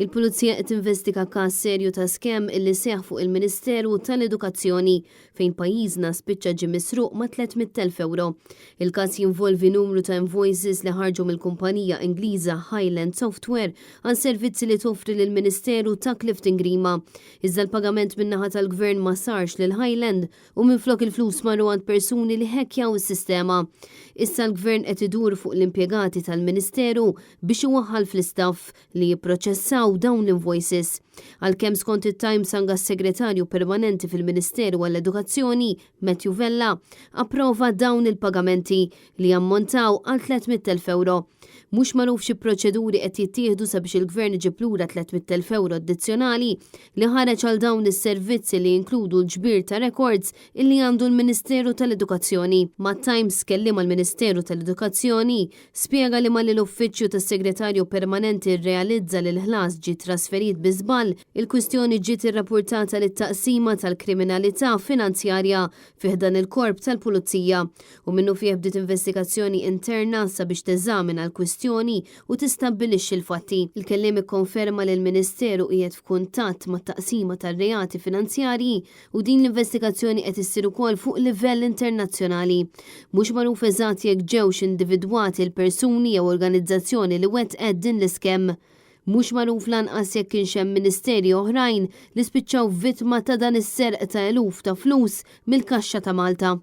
Il-Pulizija qed tinvestiga każ serju ta' scam illi seħħ fuq il-Ministeru tal-Edukazzjoni fejn pajjiżna spiċċa ġie misruq ma' 300,000 ewro. Il-każ jinvolvi numru ta' invoices li ħarġu mill-kumpanija Ingliża Highland Software għal servizzi li toffri lill-Ministeru ta' Clifton Grima. Iżda l-pagament min-naħa tal-Gvern ma sarx lil Highland u minflok il-flus marru għand persuni li ħekkjaw is-sistema. Issa l-Gvern qed idur fuq l-impjegati tal-Ministeru biex iwaħħal fl-istaff li jipproċessaw dawn l-invoices. Għalkemm skont it-Times anke s-Segretarju Permanenti fil-Ministeru għall-Edukazzjoni, Matthew Vella, approva dawn il-pagamenti li jammontaw għal 300,000 ewro. Mhux magħruf xi proċeduri qed jittieħdu sabiex il-Gvern iġib lura 300,000 ewro addizzjonali li ħareġ għal dawn is-servizzi li jinkludu l-ġbir ta' rekords illi għandu l-Ministeru tal-Edukazzjoni. Mat-Times kelliem għall-Ministeru tal-Edukazzjoni spjega li malli l-Uffiċċju tas-Segretarju Permanenti rrealizza li l-ħlas ġie trasferit bi żball, il-kwistjoni ġiet irrappurtata lit-Taqsima tal-Kriminalità Finanzjarja fi ħdan il-Korp tal-Pulizija u minnufih bdiet investigazzjoni interna sabiex teżamina l-kwistjoni u tistabbilixxi l-fatti. Il-kelliem ikkonferma li l-Ministeru qiegħed f'kuntatt mat-Taqsima tar-Reati Finanzjarji u din l-investigazzjoni qed issir ukoll fuq livell internazzjonali. Mhux magħruf eżatt jekk ġewx individwati l-persuni jew organizzazzjoni li wettqet din l-iskemm. Mhux magħruf lanqas jekk kienx hemm ministeri oħrajn li spiċċaw vittma ta' dan is-serq ta' eluf ta' flus mill-kaxxa ta' Malta.